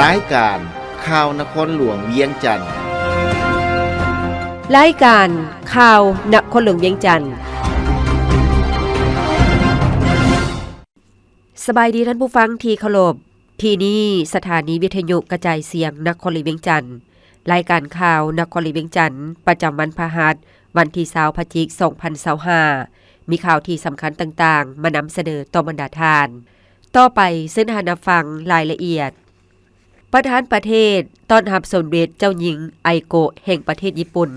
ລາຍການຂ່າວນະຄອນຫຼວງວຽງຈັນ. ລາຍການຂ່າວນະຄອນຫຼວງວຽງຈັນ. ສະບາຍດີທ່ານຜູ້ຟັງທີ່ເຄົາລົບ. ທີ່ນີ້ສະຖານີວິທະຍຸກະຈາຍສຽງນະຄອນຫຼວງວຽງຈັນ. ລາຍການຂ່າວນະຄອນຫຼວງວຽງຈັນ ປະຈຳວັນພະຫັດ ວັນທີຊາວ ພະຈິກ ສອງພັນຊາວຫ້າ ມີຂ່າວທີ່ສຳຄັນຕ່າງໆ ມານຳສະເໜີຕໍ່ບັນດາທ່ານ. ຕໍ່ໄປເຊີນທ່ານຮັບຟັງລາຍລະອຽດ. ປະທານປະເທດຕ້ອນຮັບສົມເດັດເຈົ້າຍິງໄອໂກະແຫ່ງປະເທດຍີ່ປຸ່ນ.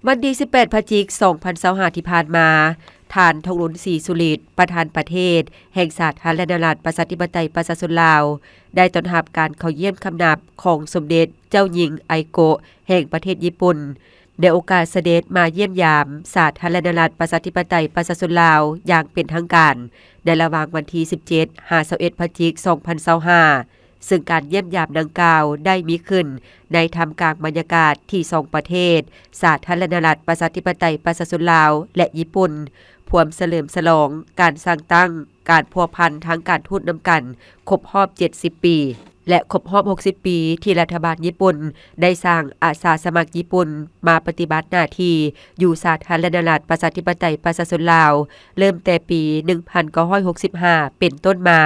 ວັນທີສິບແປດ ພະຈິກ ສອງພັນຊາວຫ້າ ທີ່ຜ່ານມາ, ທ່ານ ທອງລຸນ ສີສຸລິດ ປະທານປະເທດແຫ່ງສາທາລະນະລັດ ປະຊາທິປະໄຕ ປະຊາຊົນລາວ ໄດ້ຕ້ອນຮັບການເຂົ້າຢ້ຽມຄຳນັບຂອງສົມເດັດເຈົ້າຍິງໄອໂກະແຫ່ງປະເທດຍີ່ປຸ່ນ ໃນໂອກາດສະເດັດມາຢ້ຽມຢາມສາທາລະນະລັດ ປະຊາທິປະໄຕ ປະຊາຊົນລາວຢ່າງເປັນທາງການ ໃນລະຫວ່າງວັນທີສິບເຈັດ ຫາ ຊາວເອັດ ພະຈິກ ສອງພັນຊາວຫ້າ ເຊິ່ງການຢ້ຽມຢາມດັ່ງກ່າວໄດ້ມີຂຶ້ນໃນທ່າມກາງບັນຍາກາດທີ່ສອງປະເທດ ສາທາລະນະລັດ ປະຊາທິປະໄຕ ປະຊາຊົນລາວ ແລະ ຍີ່ປຸ່ນ ພວມສະເຫຼີມສະຫຼອງການສ້າງຕັ້ງການພົວພັນທາງການທູດນຳກັນຄົບຮອບເຈັດສິບປີ ແລະ ຄົບຮອບຫົກສິບປີ ທີ່ລັດຖະບານຍີ່ປຸ່ນໄດ້ສ້າງອາສາສະໝັກຍີ່ປຸ່ນມາປະຕິບັດໜ້າທີ່ຢູ່ສາທາລະນະລັດ ປະຊາທິປະໄຕ ປະຊາຊົນລາວ ເລີ່ມແຕ່ປີໜຶ່ງພັນເກົ້າຮ້ອຍຫົກສິບຫ້າ ເປັນຕົ້ນມາ.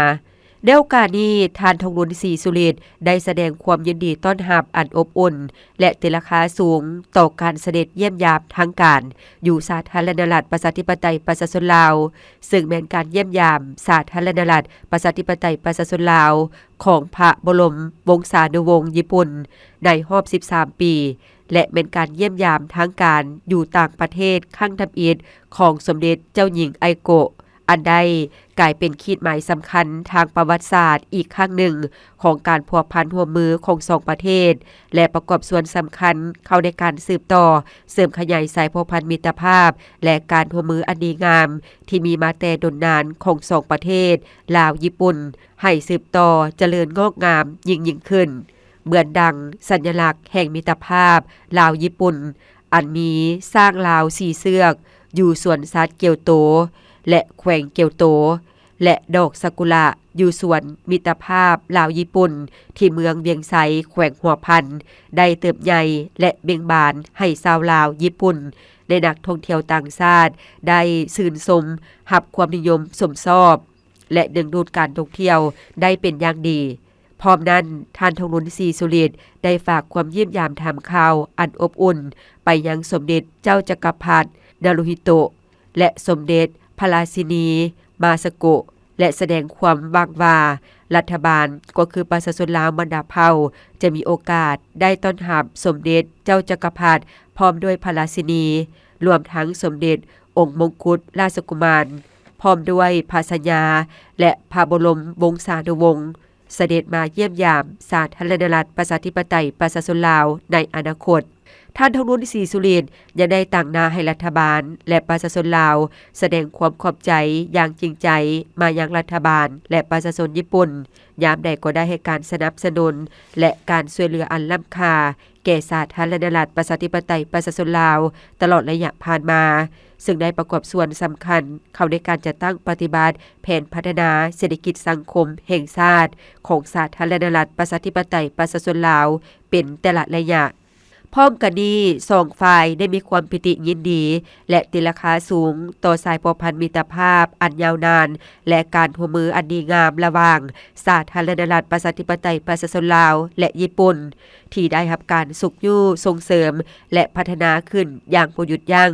ໃນໂອກາດນີ້, ທ່ານ ທອງລຸນ ສີສຸລິດ ໄດ້ສະແດງຄວາມຍິນດີຕ້ອນຮັບອັນອົບອຸ່ນ ແລະ ຕີລາຄາສູງຕໍ່ການສະເດັດຢ້ຽມຢາມທາງການຢູ່ສາທາລະນະລັດ ປະຊາທິປະໄຕ ປະຊາຊົນລາວ, ເຊິ່ງແມ່ນການຢ້ຽມຢາມສາທາລະນະລັດ ປະຊາທິປະໄຕ ປະຊາຊົນລາວ ຂອງພະບໍລົມວົງສານຸວົງຍີ່ປຸ່ນໃນຮອບສິບສາມປີ ແລະ ແມ່ນການຢ້ຽມຢາມທາງການຢູ່ຕ່າງປະເທດຄັ້ງທຳອິດຂອງສົມເດັດເຈົ້າຍິງໄອໂກະ ອັນໄດ້ກາຍເປັນຂີດໝາຍສຳຄັນທາງປະຫວັດສາດອີກຄັ້ງໜຶ່ງຂອງການພົວພັນຮ່ວມມືຂອງສອງປະເທດ ແລະ ປະກອບສ່ວນສຳຄັນເຂົ້າໃນການສືບຕໍ່ເສີມຂະຫຍາຍສາຍພົວພັນມິດຕະພາບ ແລະ ການຮ່ວມມືອັນດີງາມທີ່ມີມາແຕ່ດົນນານຂອງສອງປະເທດ ລາວ-ຍີ່ປຸ່ນ ໃຫ້ສືບຕໍ່ຈະເລີນງອກງາມຍິ່ງໆຂຶ້ນ ເໝືອນດັ່ງສັນຍະລັກແຫ່ງມິດຕະພາບລາວ-ຍີ່ປຸ່ນ ອັນມີຊ້າງລາວສີ່ເຊືອກຢູ່ສວນສັດກຽວໂຕ ແລະ ແຂວງກຽວໂຕ ແລະ ດອກຊາກຸຣະຢູ່ສວນມິດຕະພາບລາວ-ຍີ່ປຸ່ນ ທີ່ເມືອງວຽງໄຊ ແຂວງຫົວພັນ ໄດ້ເຕີບໃຫຍ່ ແລະ ເບັ່ງບານໃຫ້ຊາວລາວ-ຍີ່ປຸ່ນ ແລະ ນັກທ່ອງທ່ຽວຕ່າງຊາດໄດ້ຊື່ນຊົມຮັບຄວາມນິຍົມຊົມຊອບ ແລະ ດຶງດູດການທ່ອງທ່ຽວໄດ້ເປັນຢ່າງດີ. ພ້ອມນັ້ນ, ທ່ານ ທອງລຸນ ສີສຸລິດ ໄດ້ຝາກຄວາມຢ້ຽມຢາມຖາມຂ່າວອັນອົບອຸ່ນໄປຍັງສົມເດັດເຈົ້າຈັກກະພັດ ນາຣູຮິໂຕະ ແລະ ສົມເດັດພະລາຊິນີ ມາຊາໂກະ ແລະ ສະແດງຄວາມຫວັງວ່າ ລັດຖະບານ ກໍຄືປະຊາຊົນລາວບັນດາເຜົ່າ ຈະມີໂອກາດໄດ້ຕ້ອນຮັບສົມເດັດເຈົ້າຈັກກະພັດ ພ້ອມດ້ວຍພະລາຊິນີ ລວມທັງສົມເດັດອົງມົງຄຸດລາຊະກຸມານ ພ້ອມດ້ວຍພະຊາຍາ ແລະ ພະບໍລົມວົງສານຸວົງ ສະເດັດມາຢ້ຽມຢາມສາທາລະນະລັດ ປະຊາທິປະໄຕ ປະຊາຊົນລາວໃນອະນາຄົດ. ທ່ານ ທອງລຸນ ສີສຸລິດ ຍັງໄດ້ຕາງໜ້າໃຫ້ລັດຖະບານ ແລະ ປະຊາຊົນລາວ ສະແດງຄວາມຂອບໃຈຢ່າງຈິງໃຈມາຍັງລັດຖະບານ ແລະ ປະຊາຊົນຍີ່ປຸ່ນ ຍາມໃດກໍໄດ້ໃຫ້ການສະໜັບສະໜູນ ແລະ ການຊ່ວຍເຫຼືອອັນລ້ຳຄ່າ ແກ່ສາທາລະນະລັດ ປະຊາທິປະໄຕ ປະຊາຊົນລາວ ຕະຫຼອດໄລຍະຜ່ານມາ, ເຊິ່ງໄດ້ປະກອບສ່ວນສຳຄັນເຂົ້າໃນການຈັດຕັ້ງປະຕິບັດແຜນພັດທະນາເສດຖະກິດສັງຄົມແຫ່ງຊາດຂອງສາທາລະນະລັດ ປະຊາທິປະໄຕ ປະຊາຊົນລາວ ເປັນແຕ່ລະໄລຍະ. ພ້ອມກັນນີ້, ສອງຝ່າຍໄດ້ມີຄວາມປີຕິຍິນດີ ແລະ ຕີລາຄາສູງຕໍ່ສາຍພົວພັນມິດຕະພາບອັນຍາວນານ ແລະ ການຮ່ວມມືອັນດີງາມລະຫວ່າງສາທາລະນະລັດ ປະຊາທິປະໄຕ ປະຊາຊົນລາວ ແລະ ຍີ່ປຸ່ນ ທີ່ໄດ້ຮັບການຊຸກຍູ້ສົ່ງເສີມ ແລະ ພັດທະນາຂຶ້ນຢ່າງບໍ່ຢຸດຢັ້ງ,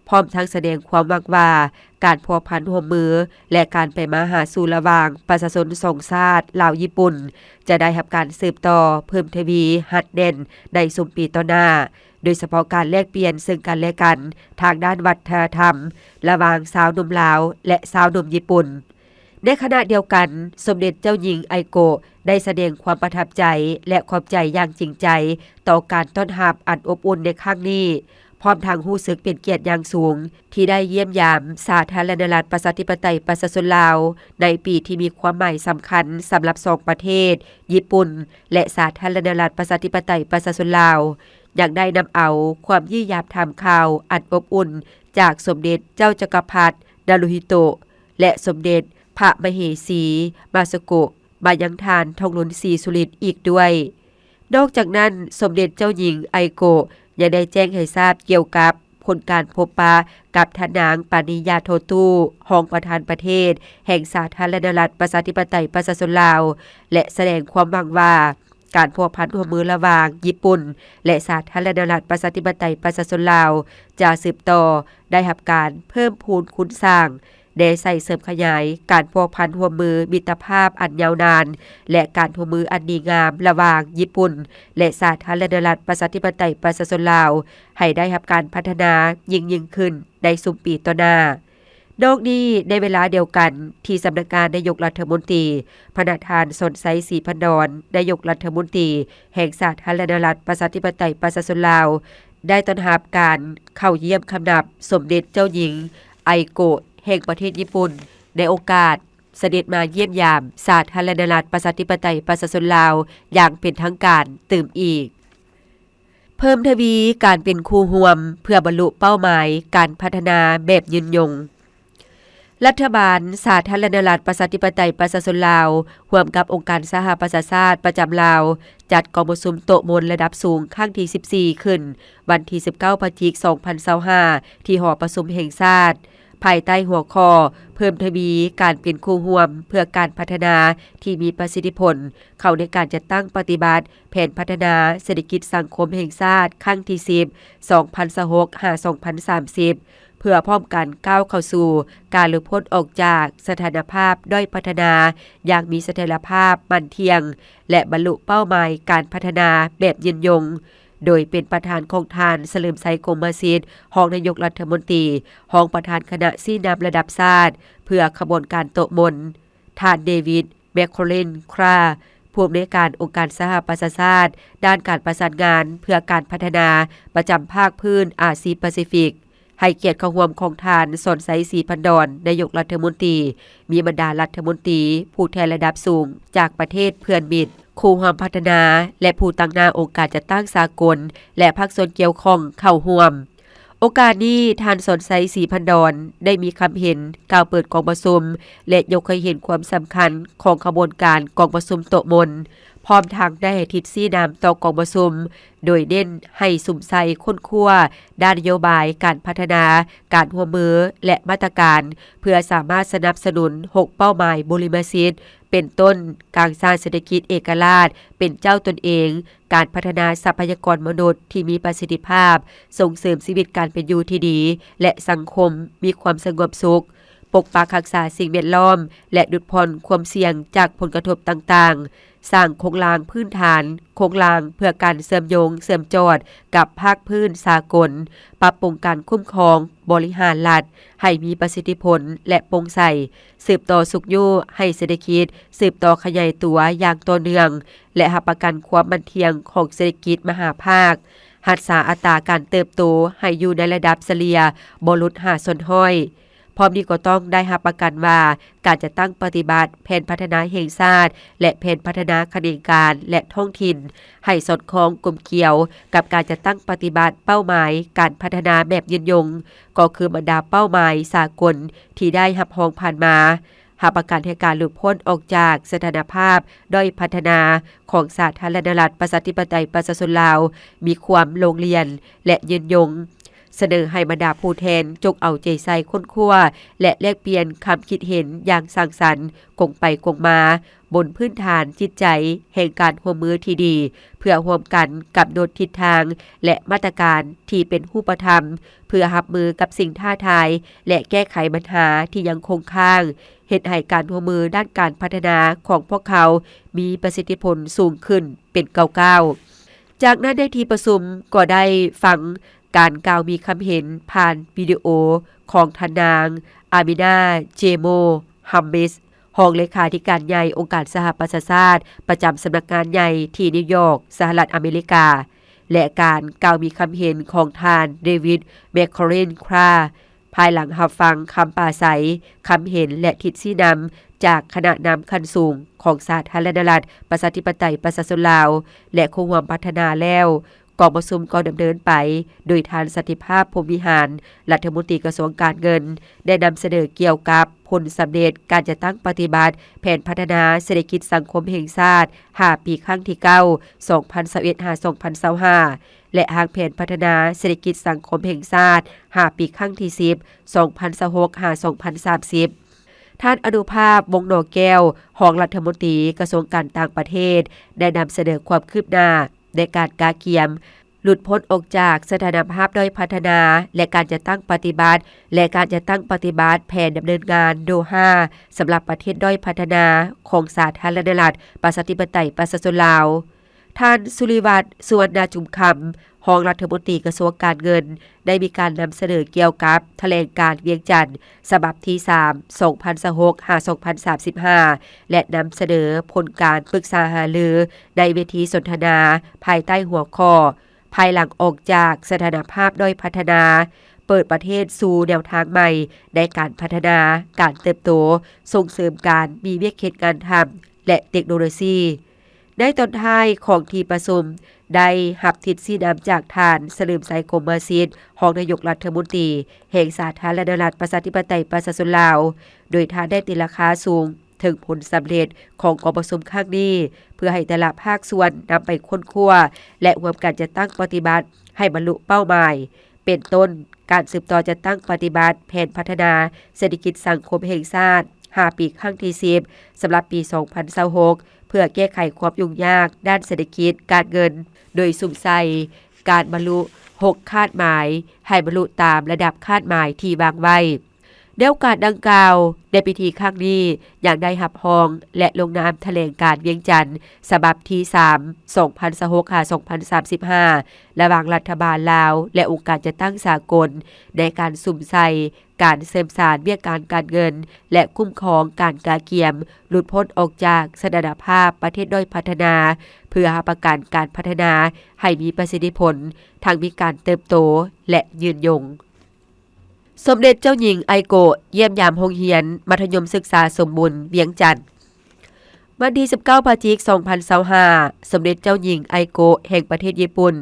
ພ້ອມທັງສະແດງຄວາມຫວັງວ່າ ການພົວພັນຮ່ວມມື ແລະ ການໄປມາຫາສູ່ລະຫວ່າງປະຊາຊົນສອງຊາດ ລາວ-ຍີ່ປຸ່ນ ຈະໄດ້ຮັບການສືບຕໍ່ເພີ່ມທະວີຮັດແໜ້ນໃນຊຸມປີຕໍ່ໜ້າ, ໂດຍສະເພາະການແລກປ່ຽນເຊິ່ງກັນ ແລະ ກັນທາງດ້ານວັດທະນະທຳ ລະຫວ່າງຊາວໜຸ່ມລາວ ແລະ ຊາວໜຸ່ມຍີ່ປຸ່ນ. ໃນຂະນະດຽວກັນ, ສົມເດັດເຈົ້າຍິງໄອໂກະ ໄດ້ສະແດງຄວາມປະທັບໃຈ ແລະ ຂອບໃຈຢ່າງຈິງໃຈຕໍ່ການຕ້ອນຮັບອັນອົບອຸ່ນໃນຄັ້ງນີ້, ພ້ອມທັງຮູ້ສຶກເປັນກຽດຢ່າງສູງທີ່ໄດ້ຢ້ຽມຢາມສາທາລະນະລັດ ປະຊາທິປະໄຕ ປະຊາຊົນລາວ ໃນປີທີ່ມີຄວາມໝາຍສຳຄັນສຳລັບສອງປະເທດ, ຍີ່ປຸ່ນ ແລະ ສາທາລະນະລັດ ປະຊາທິປະໄຕ ປະຊາຊົນລາວ, ຍັງໄດ້ນຳເອົາຄວາມຢ້ຽມຢາມຖາມຂ່າວອັນອົບອຸ່ນຈາກສົມເດັດເຈົ້າຈັກກະພັດ ນາຣູຮິໂຕະ ແລະ ສົມເດັດພະມະເຫສີ ມາຊາໂກະ ມາຍັງທ່ານທອງລຸນ ສີສຸລິດ ອີກດ້ວຍ. ນອກຈາກນັ້ນ, ສົມເດັດເຈົ້າຍິງ ໄອໂກະ ຍັງໄດ້ແຈ້ງໃຫ້ຊາບກ່ຽວກັບຜົນການພົບປະກັບທ່ານນາງ ປານີ ຢາໂທຕູ້ ຮອງປະທານປະເທດແຫ່ງສາທາລະນະລັດ ປະຊາທິປະໄຕ ປະຊາຊົນລາວ ແລະ ສະແດງຄວາມຫວັງວ່າ ການພົວພັນຮ່ວມມືລະຫວ່າງຍີ່ປຸ່ນ ແລະ ສາທາລະນະລັດ ປະຊາທິປະໄຕ ປະຊາຊົນລາວ ຈະສືບຕໍ່ໄດ້ຮັບການເພີ່ມພູນຄູນສ້າງ, ແນໃສ່ເສີມຂະຫຍາຍການພົວພັນຮ່ວມມືມິດຕະພາບອັນຍາວນານ ແລະ ການຮ່ວມມືອັນດີງາມລະຫວ່າງຍີ່ປຸ່ນ ແລະ ສາທາລະນະລັດ ປະຊາທິປະໄຕ ປະຊາຊົນລາວ ໃຫ້ໄດ້ຮັບການພັດທະນາຍິ່ງໆຂຶ້ນໃນຊຸມປີຕໍ່ໜ້າ. ນອກນີ້, ໃນເວລາດຽວກັນທີ່ສຳນັກງານນາຍົກລັດຖະມົນຕີ, ພະນະທ່ານ ສອນໄຊ ສີພັນດອນ ນາຍົກລັດຖະມົນຕີແຫ່ງສາທາລະນະລັດ ປະຊາທິປະໄຕ ປະຊາຊົນລາວ ໄດ້ຕ້ອນຮັບການເຂົ້າຢ້ຽມຄຳນັບສົມເດັດເຈົ້າຍິງ ໄອໂກະ ແຫ່ງປະເທດຍີ່ປຸ່ນ ໃນໂອກາດສະເດັດມາຢ້ຽມຢາມສາທາລະນະລັດ ປະຊາທິປະໄຕ ປະຊາຊົນລາວ ຢ່າງເປັນທາງການຕື່ມອີກ. ເພີ່ມທະວີການເປັນຄູ່ຮ່ວມເພື່ອບັນລຸເປົ້າໝາຍການພັດທະນາແບບຍືນຍົງ. ລັດຖະບານສາທາລະນະລັດ ປະຊາທິປະໄຕ ປະຊາຊົນລາວ ຮ່ວມກັບອົງການສະຫະປະຊາຊາດປະຈຳລາວ ຈັດກອງປະຊຸມໂຕະມົນລະດັບສູງຄັ້ງທີສິບສີ່ ຂຶ້ນວັນທີສິບເກົ້າ ພະຈິກ ສອງພັນຊາວຫ້າ ທີ່ຫໍປະຊຸມແຫ່ງຊາດ. ພາຍໃຕ້ຫົວຂໍ້ ເພີ່ມທະວີການເປັນຄູ່ຮ່ວມເພື່ອການພັດທະນາທີ່ມີປະສິດທິຜົນ ເຂົ້າໃນການຈັດຕັ້ງປະຕິບັດແຜນພັດທະນາເສດຖະກິດສັງຄົມແຫ່ງຊາດຄັ້ງທີສິບ ສອງພັນຊາວຫົກ ຫາ ສອງພັນສາມສິບ ເພື່ອພ້ອມກັນກ້າວເຂົ້າສູ່ການຫຼຸດພົ້ນອອກຈາກສະຖານະພາບດ້ອຍພັດທະນາຢ່າງມີສະຖຽນລະພາບໝັ້ນທ່ຽງ ແລະ ບັນລຸເປົ້າໝາຍການພັດທະນາແບບຍືນຍົງ. ໂດຍເປັນປະທານຂອງທ່ານ ສະເຫຼີມໄຊ ກົມມະສິດ ຮອງນາຍົກລັດຖະມົນຕີ, ຮອງປະທານຄະນະຊີ້ນຳລະດັບຊາດເພື່ອຂະບວນການໂຕະມົນ, ທ່ານ ເດວິດ ແມກໂຄລິນ ຄຣາ ຜູ້ອຳນວຍການອົງການສະຫະປະຊາຊາດ ດ້ານການປະສານງານເພື່ອການພັດທະນາປະຈຳພາກພື້ນອາຊີປາຊີຟິກ, ໃຫ້ກຽດເຂົ້າຮ່ວມຂອງທ່ານ ສອນໄຊ ສີພັນດອນ ນາຍົກລັດຖະມົນຕີ, ມີບັນດາລັດຖະມົນຕີ, ຜູ້ແທນລະດັບສູງຈາກປະເທດເພື່ອນມິດ, ຄູ່ຮ່ວມພັດທະນາ ແລະ ຜູ້ຕາງໜ້າອົງການຈັດຕັ້ງສາກົນ ແລະ ພາກສ່ວນກ່ຽວຂ້ອງເຂົ້າຮ່ວມ. ໂອກາດນີ້, ທ່ານ ສອນໄຊ ສີພັນດອນ ໄດ້ມີຄຳເຫັນກ່າວເປີດກອງປະຊຸມ ແລະ ຍົກໃຫ້ເຫັນຄວາມສຳຄັນຂອງຂະບວນການກອງປະຊຸມໂຕະມົນ, ພ້ອມທັງໄດ້ໃຫ້ທິດຊີ້ນຳຕໍ່ກອງປະຊຸມ ໂດຍເນັ້ນໃຫ້ສຸມໃສ່ຄົ້ນຄວ້າດ້ານນະໂຍບາຍການພັດທະນາ, ການຮ່ວມມື ແລະ ມາດຕະການ ເພື່ອສາມາດສະໜັບສະໜູນຫົກເປົ້າໝາຍບູລິມະສິດ ເປັນຕົ້ນ ການສ້າງເສດຖະກິດເອກະລາດເປັນເຈົ້າຕົນເອງ, ການພັດທະນາຊັບພະຍາກອນມະນຸດທີ່ມີປະສິດທິພາບ, ສົ່ງເສີມຊີວິດການເປັນຢູ່ທີ່ດີ ແລະ ສັງຄົມມີຄວາມສະຫງົບສຸກ, ປົກປັກຮັກສາສິ່ງແວດລ້ອມ ແລະ ຫຼຸດຜ່ອນຄວາມສ່ຽງຈາກຜົນກະທົບຕ່າງໆ, ສ້າງໂຄງລ່າງພື້ນຖານ, ໂຄງລ່າງເພື່ອການເຊື່ອມໂຍງເຊື່ອມຈອດກັບພາກພື້ນສາກົນ, ປັບປຸງການຄຸ້ມຄອງບໍລິຫານລັດໃຫ້ມີປະສິດທິຜົນ ແລະ ໂປ່ງໃສ, ສືບຕໍ່ຊຸກຍູ້ໃຫ້ເສດຖະກິດສືບຕໍ່ຂະຫຍາຍຕົວຢ່າງຕໍ່ເນື່ອງ ແລະ ຮັບປະກັນຄວາມໝັ້ນທ່ຽງຂອງເສດຖະກິດມະຫາພາກ, ຮັກສາອັດຕາການເຕີບໂຕໃຫ້ຢູ່ໃນລະດັບສະເລ່ຍບໍ່ຫຼຸດຫ້າສ່ວນຮ້ອຍ. ພ້ອມນີ້ກໍຕ້ອງໄດ້ຮັບປະກັນວ່າ ການຈັດຕັ້ງປະຕິບັດແຜນພັດທະນາແຫ່ງຊາດ ແລະ ແຜນພັດທະນາຂະແໜງການ ແລະ ທ້ອງຖິ່ນ ໃຫ້ສອດຄ່ອງກົມກຽວກັບການຈັດຕັ້ງປະຕິບັດເປົ້າໝາຍການພັດທະນາແບບຍືນຍົງ, ກໍຄືບັນດາເປົ້າໝາຍສາກົນທີ່ໄດ້ຮັບຮອງຜ່ານມາ, ຮັບປະກັນໃຫ້ການຫຼຸດພົ້ນອອກຈາກສະຖານະພາບດ້ອຍພັດທະນາຂອງສາທາລະນະລັດ ປະຊາທິປະໄຕ ປະຊາຊົນລາວ ມີຄວາມໂລງລຽນ ແລະ ຍືນຍົງ. ສະເໜີໃຫ້ບັນດາຜູ້ແທນຈົ່ງເອົາໃຈໃສ່ຄົ້ນຄວ້າ ແລະ ແລກປ່ຽນຄຳຄິດເຫັນຢ່າງສ້າງສັນກົງໄປກົງມາ ບົນພື້ນຖານຈິດໃຈແຫ່ງການຮ່ວມມືທີ່ດີ ເພື່ອຮ່ວມກັນກຳນົດທິດທາງ ແລະ ມາດຕະການທີ່ເປັນຮູບປະທຳ ເພື່ອຮັບມືກັບສິ່ງທ້າທາຍ ແລະ ແກ້ໄຂບັນຫາທີ່ຍັງຄົງຄ້າງ, ເຮັດໃຫ້ການຮ່ວມມືດ້ານການພັດທະນາຂອງພວກເຮົາມີປະສິດທິຜົນສູງຂຶ້ນເປັນກ້າວໆ. ຈາກນັ້ນໃນທີ່ປະຊຸມກໍໄດ້ຟັງ ການກ່າວມີຄຳເຫັນຜ່ານວິດີໂອຂອງທ່ານນາງ ອາມິນາ ເຈໂມ ຮັມມິສ ຮອງເລຂາທິການໃຫຍ່ອົງການສະຫະປະຊາຊາດ ປະຈຳສຳນັກງານໃຫຍ່ທີ່ນິວຢອກ ສະຫະລັດອາເມລິກາ ແລະ ການກ່າວມີຄຳເຫັນຂອງທ່ານ ເດວິດ ແມກຄອລິນ ຄຣາ ພາຍຫຼັງຮັບຟັງຄຳປາໄສ, ຄຳເຫັນ ແລະ ທິດຊີ້ນຳຈາກຄະນະນຳຂັ້ນສູງຂອງສາທາລະນະລັດ ປະຊາທິປະໄຕ ປະຊາຊົນລາວ ແລະ ຄູ່ຮ່ວມພັດທະນາແລ້ວ, ກອງປະຊຸມກໍດຳເນີນໄປໂດຍທ່ານ ສັນຕິພາບ ພົມວິຫານ ລັດຖະມົນຕີກະຊວງການເງິນ ໄດ້ນຳສະເໜີກ່ຽວກັບຜົນສຳເລັດການຈັດຕັ້ງປະຕິບັດແຜນພັດທະນາເສດຖະກິດສັງຄົມແຫ່ງຊາດຫ້າປີຄັ້ງທີເກົ້າ ສອງພັນຊາວເອັດ ຫາ ສອງພັນຊາວຫ້າ ແລະ ຮ່າງແຜນພັດທະນາເສດຖະກິດສັງຄົມແຫ່ງຊາດຫ້າປີຄັ້ງທີສິບ ສອງພັນຊາວຫົກ ຫາ ສອງພັນສາມສິບ. ທ່ານ ອະນຸພາບ ວົງໜໍແກ້ວ ຮອງລັດຖະມົນຕີກະຊວງການຕ່າງປະເທດ ໄດ້ນຳສະເໜີຄວາມຄືບໜ້າ ໃນການກະກຽມ ຫຼຸດພົ້ນອອກຈາກສະຖານະພາບດ້ອຍພັດທະນາ ແລະ ການຈັດຕັ້ງປະຕິບັດ ແລະ ການຈັດຕັ້ງປະຕິບັດແຜນດຳເນີນງານໂດຮາ ສຳລັບປະເທດດ້ອຍພັດທະນາຂອງສາທາລະນະລັດ ປະຊາທິປະໄຕ ປະຊາຊົນລາວ. ທ່ານ ສຸລິວັດ ສຸວັນນາຈຸມຄຳ ຮອງລັດຖະມົນຕີກະຊວງການເງິນ ໄດ້ມີການນຳສະເໜີກ່ຽວກັບຖະແຫຼງການວຽງຈັນ ສະບັບທີສາມ ສອງພັນຊາວຫົກ ຫາ ສອງພັນສາມສິບຫ້າ ແລະ ນຳສະເໜີຜົນການປຶກສາຫາລືໃນເວທີສົນທະນາ ພາຍໃຕ້ຫົວຂໍ້ ພາຍຫຼັງອອກຈາກສະຖານະພາບດ້ອຍພັດທະນາ, ເປີດປະເທດສູ່ແນວທາງໃໝ່ໃນການພັດທະນາ, ການເຕີບໂຕ, ສົ່ງເສີມການມີວຽກເຮັດງານທຳ ແລະ ເຕັກໂນໂລຊີ. ໃນຕອນທ້າຍຂອງທີ່ປະຊຸມ ໄດ້ຮັບທິດຊີ້ນຳຈາກທ່ານ ສະເຫຼີມໄຊ ກົມມະສິດ ຮອງນາຍົກລັດຖະມົນຕີແຫ່ງສາທາລະນະລັດ ປະຊາທິປະໄຕ ປະຊາຊົນລາວ, ໂດຍທ່ານໄດ້ຕີລາຄາສູງເຖິງຜົນສຳເລັດຂອງກອງປະຊຸມຄັ້ງນີ້ ເພື່ອໃຫ້ແຕ່ລະພາກສ່ວນນຳໄປຄົ້ນຄວ້າ ແລະ ຮ່ວມກັນຈັດຕັ້ງປະຕິບັດໃຫ້ບັນລຸເປົ້າໝາຍ ເປັນຕົ້ນ ການສືບຕໍ່ຈັດຕັ້ງປະຕິບັດແຜນພັດທະນາເສດຖະກິດສັງຄົມແຫ່ງຊາດຫ້າປີຄັ້ງທີສິບ ສຳລັບປີສອງພັນຊາວຫົກ ເພື່ອແກ້ໄຂຄວາມຫຍຸ້ງຍາກດ້ານເສດຖະກິດການເງິນ ໂດຍສຸມໃສ່ການບັນລຸຫົກຄາດໝາຍ ໃຫ້ບັນລຸຕາມລະດັບຄາດໝາຍທີ່ວາງໄວ້. ໃນໂອກາດດັ່ງກ່າວ, ໃນພິທີຄັ້ງນີ້ຍັງໄດ້ຮັບຮອງ ແລະ ລົງນາມຖະແຫຼງການວຽງຈັນ ສະບັບທີສາມ ສອງພັນຊາວຫົກ ຫາ ສອງພັນສາມສິບຫ້າ ລະຫວ່າງລັດຖະບານລາວ ແລະ ອົງການຈັດຕັ້ງສາກົນ ໃນການສຸມໃສ່ການເສີມສານວຽກການການເງິນ ແລະ ຄຸ້ມຄອງການກະກຽມ ຫຼຸດພົ້ນອອກຈາກສະຖານະພາບປະເທດດ້ອຍພັດທະນາ ເພື່ອຮັບປະກັນການພັດທະນາໃຫ້ມີປະສິດທິຜົນ, ທັງມີການເຕີບໂຕ ແລະ ຍືນຍົງ. ສົມເດັດເຈົ້າຍິງໄອໂກະ ຢ້ຽມຢາມໂຮງຮຽນມັດທະຍົມສຶກສາສົມບູນວຽງຈັນ. ວັນທີສິບເກົ້າ ພະຈິກ ສອງພັນຊາວຫ້າ ສົມເດັດເຈົ້າຍິງໄອໂກະ ແຫ່ງປະເທດຍີ່ປຸ່ນ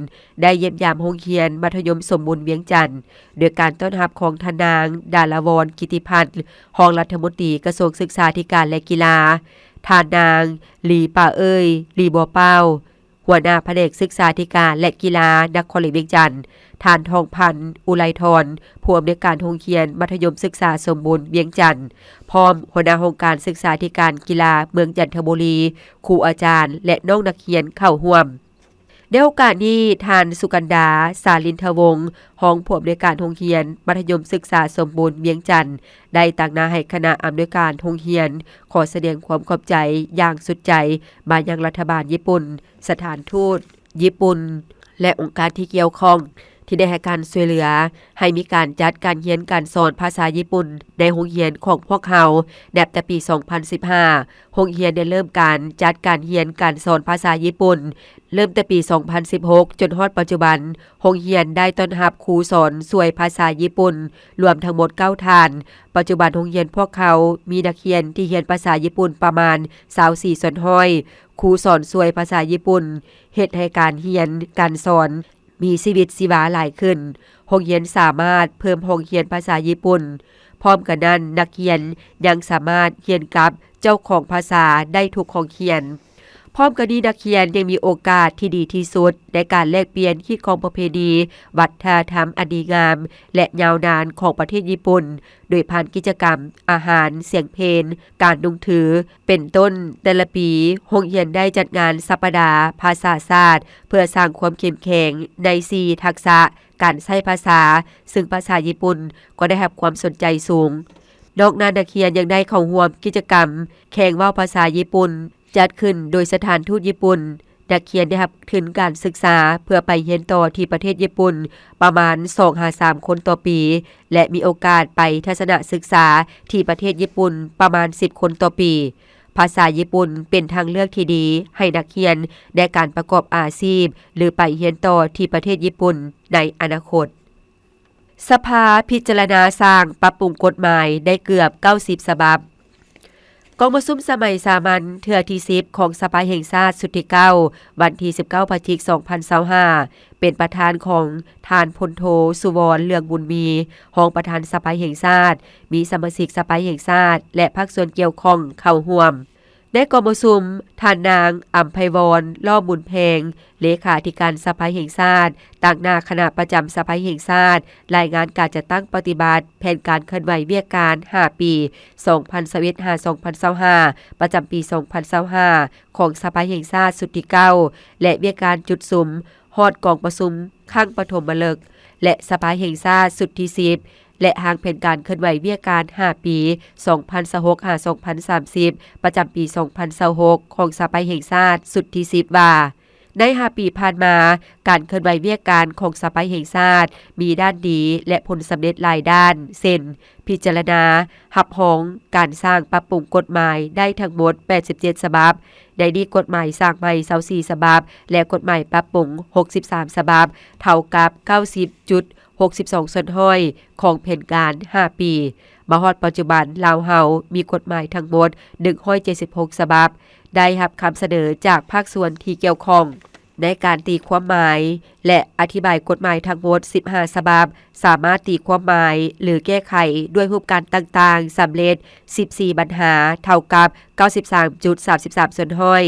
ໄດ້ຢ້ຽມຢາມໂຮງຮຽນມັດທະຍົມສົມບູນວຽງຈັນ ໂດຍການຕ້ອນຮັບຂອງທ່ານນາງ ດາລາວອນ ກິດຕິພັນ ຮອງລັດຖະມົນຕີກະຊວງສຶກສາທິການ ແລະ ກິລາ, ທ່ານນາງ ລີປາເອີຍ ລີບົວປາວ ຫົວໜ້າພະແນກສຶກສາທິການ ແລະ ກິລາ ນະຄອນຫຼວງວຽງຈັນ, ທ່ານ ທອງພັນ ອຸໄລທອນ ຜູ້ອຳນວຍການໂຮງຮຽນມັດທະຍົມສຶກສາສົມບູນວຽງຈັນ, ພ້ອມຫົວໜ້າຫ້ອງການສຶກສາທິການກິລາເມືອງຈັນທະບູລີ, ຄູອາຈານ ແລະ ນ້ອງນັກຮຽນເຂົ້າຮ່ວມ. ໃນໂອກາດນີ້, ທ່ານ ສຸກັນດາ ສາລິນທະວົງ ຮອງຜູ້ອຳນວຍການໂຮງຮຽນມັດທະຍົມສຶກສາສົມບູນວຽງຈັນ ໄດ້ຕາງໜ້າໃຫ້ຄະນະອຳນວຍການໂຮງຮຽນ ຂໍສະແດງຄວາມຂອບໃຈຢ່າງສຸດໃຈມາຍັງລັດຖະບານຍີ່ປຸ່ນ, ສະຖານທູດຍີ່ປຸ່ນ ແລະ ອົງການທີ່ກ່ຽວຂ້ອງ ທີ່ໄດ້ໃຫ້ການຊ່ວຍເຫຼືອໃຫ້ມີການຈັດການຮຽນການສອນພາສາຍີ່ປຸ່ນໃນໂຮງຮຽນຂອງພວກເຮົາ. ນັບແຕ່ປີສອງພັນສິບຫ້າ ໂຮງຮຽນໄດ້ເລີ່ມການຈັດການຮຽນການສອນພາສາຍີ່ປຸ່ນ ເລີ່ມແຕ່ປີສອງພັນສິບຫົກ ຈົນຮອດປັດຈຸບັນ, ໂຮງຮຽນໄດ້ຕ້ອນຮັບຄູສອນຊ່ວຍພາສາຍີ່ປຸ່ນລວມທັງໝົດເກົ້າທ່ານ. ປັດຈຸບັນໂຮງຮຽນພວກເຮົາມີນັກຮຽນທີ່ຮຽນພາສາຍີ່ປຸ່ນປະມານຊາວສີ່ສ່ວນຮ້ອຍ. ຄູສອນຊ່ວຍພາສາຍີ່ປຸ່ນເຮັດໃຫ້ການຮຽນການສອນມີຊີວິດຊີວາຫຼາຍຂຶ້ນ. ໂຮງຮຽນສາມາດເພີ່ມຫ້ອງຮຽນພາສາຍີ່ປຸ່ນ. ພ້ອມກັນນັ້ນ, ນັກຮຽນຍັງສາມາດຮຽນກັບເຈົ້າຂອງພາສາໄດ້ທຸກຫ້ອງຮຽນ. ພ້ອມກັນນີ້, ນັກຮຽນຍັງມີໂອກາດທີ່ດີທີ່ສຸດໃນການແລກປ່ຽນຮີດຄອງປະເພນີ, ວັດທະນະທຳອັນດີງາມ ແລະ ຍາວນານຂອງປະເທດຍີ່ປຸ່ນ ໂດຍຜ່ານກິດຈະກຳອາຫານ, ສຽງເພງ, ການນຸ່ງຖື ເປັນຕົ້ນ. ແຕ່ລະປີ, ໂຮງຮຽນໄດ້ຈັດງານສັບປະດາພາສາຊາດ ເພື່ອສ້າງຄວາມເຂັ້ມແຂງໃນສີ່ທັກສະການໃຊ້ພາສາ, ຊຶ່ງພາສາຍີ່ປຸ່ນກໍໄດ້ຮັບຄວາມສົນໃຈສູງ. ນອກນັ້ນ, ນັກຮຽນຍັງໄດ້ເຂົ້າຮ່ວມກິດຈະກຳແຂ່ງເວົ້າພາສາຍີ່ປຸ່ນ ຈັດຂຶ້ນໂດຍສະຖານທູດຍີ່ປຸ່ນ. ນັກຮຽນໄດ້ຮັບທຶນການສຶກສາເພື່ອໄປຮຽນຕໍ່ທີ່ປະເທດຍີ່ປຸ່ນປະມານສອງຫາສາມຄົນຕໍ່ປີ ແລະ ມີໂອກາດໄປທັດສະນະສຶກສາທີ່ປະເທດຍີ່ປຸ່ນປະມານສິບຄົນຕໍ່ປີ. ພາສາຍີ່ປຸ່ນເປັນທາງເລືອກທີ່ດີໃຫ້ນັກຮຽນໃນການປະກອບອາຊີບ ຫຼື ໄປຮຽນຕໍ່ທີ່ປະເທດຍີ່ປຸ່ນໃນອະນາຄົດ. ສະພາພິຈາລະນາສ້າງປັບປຸງກົດໝາຍໄດ້ເກືອບເກົ້າສິບສະບັບ. ກອງປະຊຸມສະໄໝສາມັນເທື່ອທີສິບຂອງສະພາແຫ່ງຊາດຊຸດທີເກົ້າ ວັນທີສິບເກົ້າ ພະຈິກ ສອງພັນຊາວຫ້າ ເປັນປະທານຂອງທ່ານ ພົນໂທ ສຸວອນ ເຫຼືອງບຸນມີ ຮອງປະທານສະພາແຫ່ງຊາດ, ມີສະມາຊິກສະພາແຫ່ງຊາດ ແລະ ພາກສ່ວນກ່ຽວຂ້ອງເຂົ້າຮ່ວມ. ໃນກອງປະຊຸມ, ທ່ານນາງ ອຳໄພວອນ ຫຼໍ່ບຸນແພງ ເລຂາທິການສະພາແຫ່ງຊາດ ຕາງໜ້າຄະນະປະຈຳສະພາແຫ່ງຊາດ ລາຍງານການຈັດຕັ້ງປະຕິບັດແຜນການເຄື່ອນໄຫວວຽກການຫ້າປີ ສອງພັນຊາວເອັດ ຫາ ສອງພັນຊາວຫ້າ ປະຈຳປີ ສອງພັນຊາວຫ້າ ຂອງສະພາແຫ່ງຊາດຊຸດທີເກົ້າ ແລະ ວຽກການຈຸດສຸມຮອດກອງປະຊຸມຄັ້ງປະຖົມມະລຶກ ແລະ ສະພາແຫ່ງຊາດຊຸດທີສິບ ແລະ ຮ່າງແຜນການເຄື່ອນໄຫວວຽກການຫ້າປີ ສອງພັນຊາວຫົກ ຫາ ສອງພັນສາມສິບ ປະຈຳປີ ສອງພັນຊາວຫົກ ຂອງສະພາແຫ່ງຊາດຊຸດທີສິບ ວ່າ ໃນຫ້າປີຜ່ານມາ, ການເຄື່ອນໄຫວວຽກການຂອງສະພາແຫ່ງຊາດມີດ້ານດີ ແລະ ຜົນສຳເລັດຫຼາຍດ້ານ ເຊັ່ນ ພິຈາລະນາຮັບຮອງການສ້າງປັບປຸງກົດໝາຍໄດ້ທັງໝົດແປດສິບເຈັດສະບັບ, ໃນນີ້ກົດໝາຍສ້າງໃໝ່ຊາວສີ່ສະບັບ ແລະ ກົດໝາຍປັບປຸງຫົກສິບສາມສະບັບ, ເທົ່າກັບເກົ້າສິບຈຸດຫົກສິບສອງສ່ວນຮ້ອຍຂອງແຜນການຫ້າປີ. ມາຮອດປັດຈຸບັນ, ລາວເຮົາມີກົດໝາຍທັງໝົດໜຶ່ງຮ້ອຍເຈັດສິບຫົກສະບັບ, ໄດ້ຮັບຄຳສະເໜີຈາກພາກສ່ວນທີ່ກ່ຽວຂ້ອງ ໃນການຕີຄວາມໝາຍ ແລະ ອະທິບາຍກົດໝາຍທັງໝົດສິບຫ້າສະບັບ ສາມາດຕີຄວາມໝາຍ ຫຼື ແກ້ໄຂດ້ວຍຮູບການຕ່າງໆສຳເລັດສິບສີ່ບັນຫາ ເທົ່າກັບເກົ້າສິບສາມຈຸດສາມສິບສາມສ່ວນຮ້ອຍ.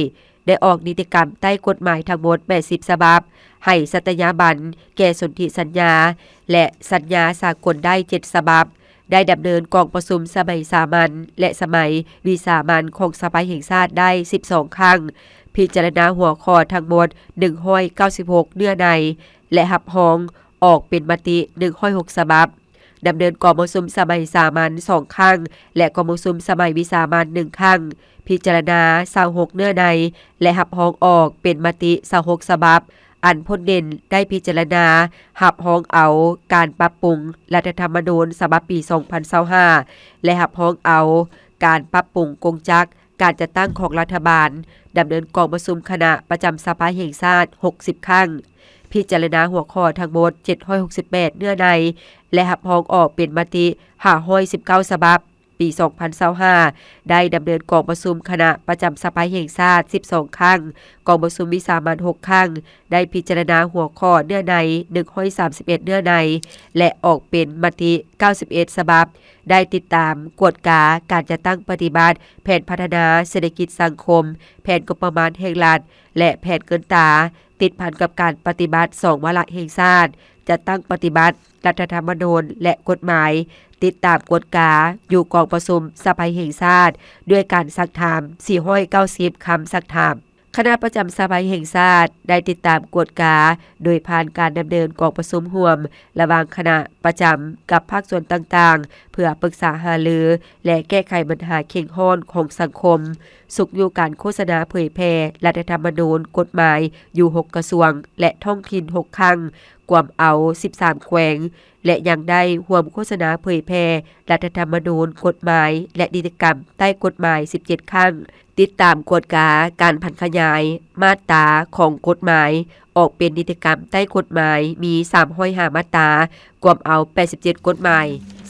ໄດ້ອອກນິຕິກຳໃຕ້ກົດໝາຍທັງໝົດແປດສິບສະບັບ, ໃຫ້ສັດຕະຍາບັນແກ່ສົນທິສັນຍາ ແລະ ສັນຍາສາກົນໄດ້ເຈັດສະບັບ, ໄດ້ດຳເນີນກອງປະຊຸມສະໄໝສາມັນ ແລະ ສະໄໝວິສາມັນຂອງສະພາແຫ່ງຊາດໄດ້ສິບສອງຄັ້ງ, ພິຈາລະນາຫົວຂໍ້ທັງໝົດໜຶ່ງຮ້ອຍເກົ້າສິບຫົກເນື້ອໃນ ແລະ ຮັບຮອງອອກເປັນມະຕິໜຶ່ງຮ້ອຍຫົກສະບັບ, ດຳເນີນກອງປະຊຸມສະໄໝສາມັນສອງຄັ້ງ ແລະ ກອງປະຊຸມສະໄໝວິສາມັນໜຶ່ງຄັ້ງ, ພິຈາລະນາຊາວຫົກເນື້ອໃນ ແລະ ຮັບຮອງອອກເປັນມະຕິຊາວຫົກສະບັບ. ອັນພົ້ນເດັ່ນໄດ້ພິຈາລະນາຮັບຮອງເອົາການປັບປຸງລັດຖະທຳມະນູນສະບັບປີສອງພັນຊາວຫ້າ ແລະ ຮັບຮອງເອົາການປັບປຸງກົງຈັກການຈັດຕັ້ງຂອງລັດຖະບານ, ດຳເນີນກອງປະຊຸມຄະນະປະຈຳສະພາແຫ່ງຊາດຫົກສິບຄັ້ງ, ພິຈາລະນາຫົວຂໍ້ທັງໝົດເຈັດຮ້ອຍຫົກສິບແປດເນື້ອໃນ ແລະ ຮັບຮອງອອກເປັນມະຕິຫ້າຮ້ອຍສິບເກົ້າສະບັບ. ປີສອງພັນຊາວຫ້າ ໄດ້ດຳເນີນກອງປະຊຸມຄະນະປະຈຳສະພາແຫ່ງຊາດສິບສອງຄັ້ງ, ກອງປະຊຸມວິສາມັນຫົກຄັ້ງ, ໄດ້ພິຈາລະນາຫົວຂໍ້ເນື້ອໃນໜຶ່ງຮ້ອຍສາມສິບເອັດເນື້ອໃນ ແລະ ອອກເປັນມະຕິເກົ້າສິບເອັດສະບັບ, ໄດ້ຕິດຕາມກວດກາການຈັດຕັ້ງປະຕິບັດແຜນພັດທະນາເສດຖະກິດສັງຄົມ, ແຜນງົບປະມານແຫ່ງລັດ ແລະ ແຜນເງິນຕາ ຕິດພັນກັບການປະຕິບັດສອງວາລະແຫ່ງຊາດ, ຈັດຕັ້ງປະຕິບັດລັດຖະທຳມະນູນ ແລະ ກົດໝາຍ, ຕິດຕາມກວດກາຢູ່ກອງປະຊຸມສະໄພແຫ່ງຊາດ ດ້ວຍການຊັກຖາມສີ່ຮ້ອຍເກົ້າສິບຄຳຊັກຖາມ. ຄະນະປະຈຳສະໄພແຫ່ງຊາດໄດ້ຕິດຕາມກວດກາ ໂດຍຜ່ານການດຳເນີນກອງປະຊຸມຮ່ວມລະຫວ່າງຄະນະປະຈຳກັບພາກສ່ວນຕ່າງໆ ເພື່ອປຶກສາຫາລື ແລະ ແກ້ໄຂບັນຫາເຄັ່ງຮ້ອນຂອງສັງຄົມ, ຊຸກຍູ້ການໂຄສະນາເຜີຍແຜ່ລັດຖະທຳມະນູນ, ກົດໝາຍຢູ່ຫົກກະຊວງ ແລະ ທ້ອງຖິ່ນຫົກຄັ້ງ, ກວມເອົາສິບສາມແຂວງ ແລະ ຍັງໄດ້ຮ່ວມໂຄສະນາເຜີຍແຜ່ລັດຖະທຳມະນູນ, ກົດໝາຍ ແລະ ນິຕິກຳໃຕ້ກົດໝາຍສິບເຈັດຄັ້ງ, ຕິດຕາມກວດກາການຜັນຂະຫຍາຍມາດຕາຂອງກົດໝາຍອອກເປັນນິຕິກຳໃຕ້ກົດໝາຍມີສາມຮ້ອຍຫ້າມາດຕາ, ກວມເອົາແປດສິບເຈັດກົດໝາຍ,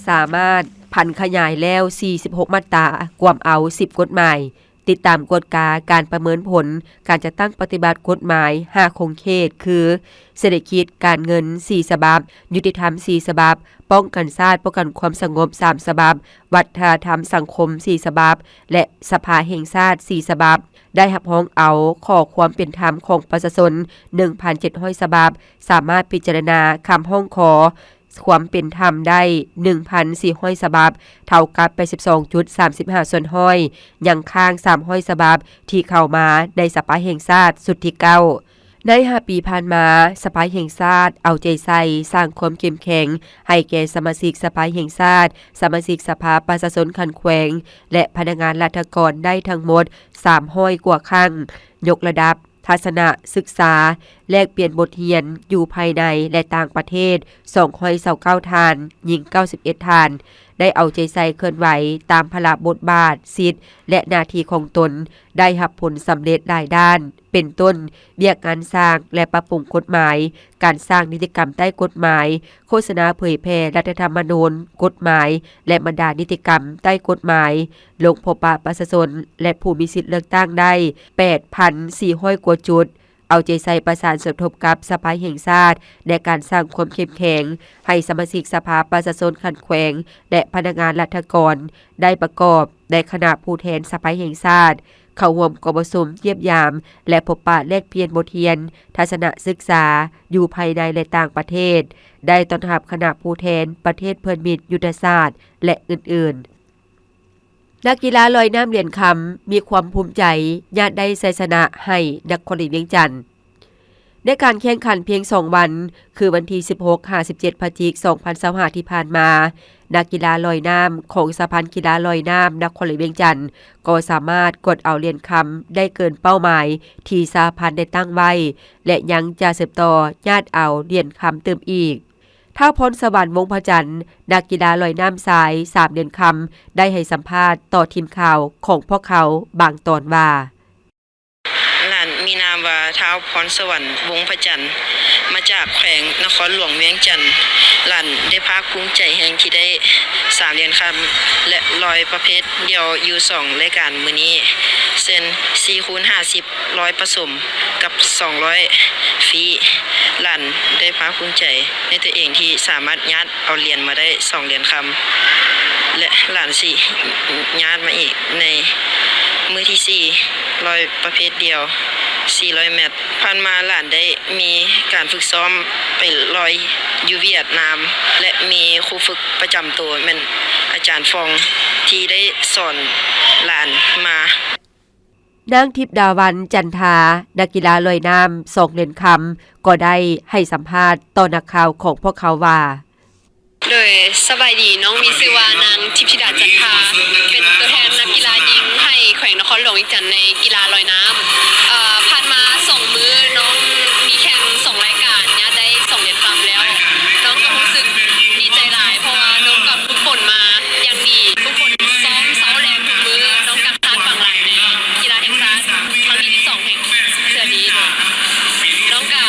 ສາມາດຜັນຂະຫຍາຍແລ້ວສີ່ສິບຫົກມາດຕາ, ກວມເອົາສິບກົດໝາຍ. ຕິດຕາມກວດກາການປະເມີນຜົນການຈັດຕັ້ງປະຕິບັດກົດໝາຍຫ້າຂົງເຂດ ຄື ເສດຖະກິດ, ການເງິນສີ່ສະບັບ, ຍຸຕິທຳສີ່ສະບັບ, ປ້ອງກັນຊາດ, ປ້ອງກັນຄວາມສະຫງົບສາມສະບັບ, ວັດທະນະທຳສັງຄົມສີ່ສະບັບ ແລະ ສະພາແຫ່ງຊາດສີ່ສະບັບ, ໄດ້ຮັບຮອງເອົາຂໍຄວາມເປັນທຳຂອງປະຊາຊົນໜຶ່ງພັນເຈັດຮ້ອຍສະບັບ, ສາມາດພິຈາລະນາຄຳຮ້ອງຂໍ ຄວາມເປັນທຳໄດ້ໜຶ່ງພັນສີ່ຮ້ອຍສະບັບ, ເທົ່າກັບແປດສິບສອງຈຸດສາມສິບຫ້າສ່ວນຮ້ອຍ, ຍັງຄ້າງສາມຮ້ອຍສະບັບທີ່ເຂົ້າມາໃນສະພາແຫ່ງຊາດຊຸດທີເກົ້າ. ໃນຫ້າປີຜ່ານມາ, ສະພາແຫ່ງຊາດເອົາໃຈໃສ່ສ້າງຄວາມເຂັ້ມແຂງໃຫ້ແກ່ສະມາຊິກສະພາແຫ່ງຊາດ, ສະມາຊິກສະພາປະຊາຊົນຂັ້ນແຂວງ ແລະ ພະນັກງານລັດຖະກອນໄດ້ທັງໝົດສາມຮ້ອຍກວ່າຄັ້ງ, ຍົກລະດັບ ທັດສະນະສຶກສາ, ແລກປ່ຽນບົດຮຽນຢູ່ພາຍໃນ ແລະ ຕ່າງປະເທດສອງຮ້ອຍຊາວເກົ້າທ່ານ, ຍິງເກົ້າສິບເອັດທ່ານ, ໄດ້ເອົາໃຈໃສ່ເຄື່ອນໄຫວຕາມພາລະບົດບາດ, ສິດ ແລະ ໜ້າທີ່ຂອງຕົນ, ໄດ້ຮັບຜົນສຳເລັດຫຼາຍດ້ານ, ເປັນຕົ້ນ ວຽກງານສ້າງ ແລະ ປັບປຸງກົດໝາຍ, ການສ້າງນິຕິກຳໃຕ້ກົດໝາຍ, ໂຄສະນາເຜີຍແຜ່ລັດຖະທຳມະນູນ, ກົດໝາຍ ແລະ ບັນດານິຕິກຳໃຕ້ກົດໝາຍ, ລົງພົບປະປະຊາຊົນ ແລະ ຜູ້ມີສິດເລືອກຕັ້ງໄດ້ແປດພັນສີ່ຮ້ອຍກວ່າຈຸດ, ເອົາໃຈໃສ່ປະສານສົມທົບກັບສະພາແຫ່ງຊາດ ໃນການສ້າງຄວາມເຂັ້ມແຂງໃຫ້ສະມາຊິກສະພາປະຊາຊົນຂັ້ນແຂວງ ແລະ ພະນັກງານລັດຖະກອນ ໄດ້ປະກອບໃນຄະນະຜູ້ແທນສະພາແຫ່ງຊາດ ເຂົ້າຮ່ວມກອງປະຊຸມຢ້ຽມຢາມ ແລະ ພົບປະແລກປ່ຽນບົດຮຽນທັດສະນະສຶກສາຢູ່ພາຍໃນ ແລະ ຕ່າງປະເທດ, ໄດ້ຕ້ອນຮັບຄະນະຜູ້ແທນປະເທດເພື່ອນມິດຍຸດທະສາດ ແລະ ອື່ນໆ. ນັກກິລາລອຍນ້ຳຫຼຽນຄຳມີຄວາມພູມໃຈ ຍາດໄດ້ໄຊຊະນະໃຫ້ນະຄອນຫຼວງວຽງຈັນ. ໃນການແຂ່ງຂັນພຽງສອງວັນ ຄືວັນທີສິບຫົກ ຫາ ສິບເຈັດ ພະຈິກ ສອງພັນຊາວຫ້າ ທີ່ຜ່ານມາ, ນັກກິລາລອຍນ້ຳຂອງສະຫະພັນກິລາລອຍນ້ຳນະຄອນຫຼວງວຽງຈັນ ກໍສາມາດກວດເອົາຫຼຽນຄຳໄດ້ເກີນເປົ້າໝາຍທີ່ສະຫະພັນໄດ້ຕັ້ງໄວ້ ແລະ ຍັງຈະສືບຕໍ່ຍາດເອົາຫຼຽນຄຳຕື່ມອີກ. ທ້າວ ພອນສະຫວັນ ວົງພະຈັນ ນັກກິລາລອຍນ້ຳຊາຍສາມຫຼຽນຄຳ ໄດ້ໃຫ້ສຳພາດຕໍ່ທີມຂ່າວຂອງພວກເຮົາບາງຕອນວ່າ: ຫຼານມີນາມວ່າ ທ້າວ ພອນສະຫວັນ ວົງພະຈັນ ມາຈາກແຂວງນະຄອນຫຼວງວຽງຈັນ. ຫຼານໄດ້ພາກພູມໃຈແຮງທີ່ໄດ້ສາມຫຼຽນຄຳ ແລະ ລອຍປະເພດດຽວຢູ່ສອງລາຍການມື້ນີ້ ເຊັ່ນ ສີ່ຄູນຫ້າສິບ ລອຍປະສົມກັບສອງລອຍຟຣີ. ຫຼານໄດ້ພາກພູມໃຈໃນຕົວເອງທີ່ສາມາດຍາດເອົາຫຼຽນມາໄດ້ສອງຫຼຽນຄຳ ແລະ ຫຼານຊິຍາດມາອີກໃນມື້ທີສີ່ ລອຍປະເພດດຽວສີ່ຮ້ອຍແມັດ. ຜ່ານມາຫຼານໄດ້ມີການຝຶກຊ້ອມໄປລອຍຢູ່ຫວຽດນາມ ແລະ ມີຄູຝຶກປະຈຳໂຕແມ່ນອາຈານຟອງ ທີ່ໄດ້ສອນຫຼານມາ. ນາງ ທິບດາວັນ ຈັນທາ ນັກກິລາລອຍນ້ຳສອງຫຼຽນຄຳ ກໍໄດ້ໃຫ້ສຳພາດຕໍ່ນັກຂ່າວຂອງພວກເຮົາວ່າ: ໂດຍ ສະບາຍດີ, ນ້ອງມີຊື່ວ່ານາງ ທິບທິດາ ຈັນທາ ເປັນຕົວແທນນັກກິລາຍິງໃຫ້ແຂວງນະຄອນຫຼວງວຽງຈັນໃນກິລາລອຍນ້ຳ. ເອີ ຜ່ານມາສອງມື້ນ້ອງມີແຂ່ງສອງລາຍການ ຍາດໄດ້ສອງຫຼຽນຄຳແລ້ວ. ນ້ອງກໍຮູ້ສຶກດີໃຈຫຼາຍ ເພາະວ່ານ້ອງກໍຝຶກຝົນມາຢ່າງດີ, ຝຶກຝົນຊ້ອມເຊົ້າແລງທຸກມື້. ນ້ອງກໍ ຄາດຫວັງຫຼາຍໃນກິລາແຫ່ງຊາດຄັ້ງທີສິບສອງ ແຫ່ງເທື່ອນີ້. ນ້ອງກະ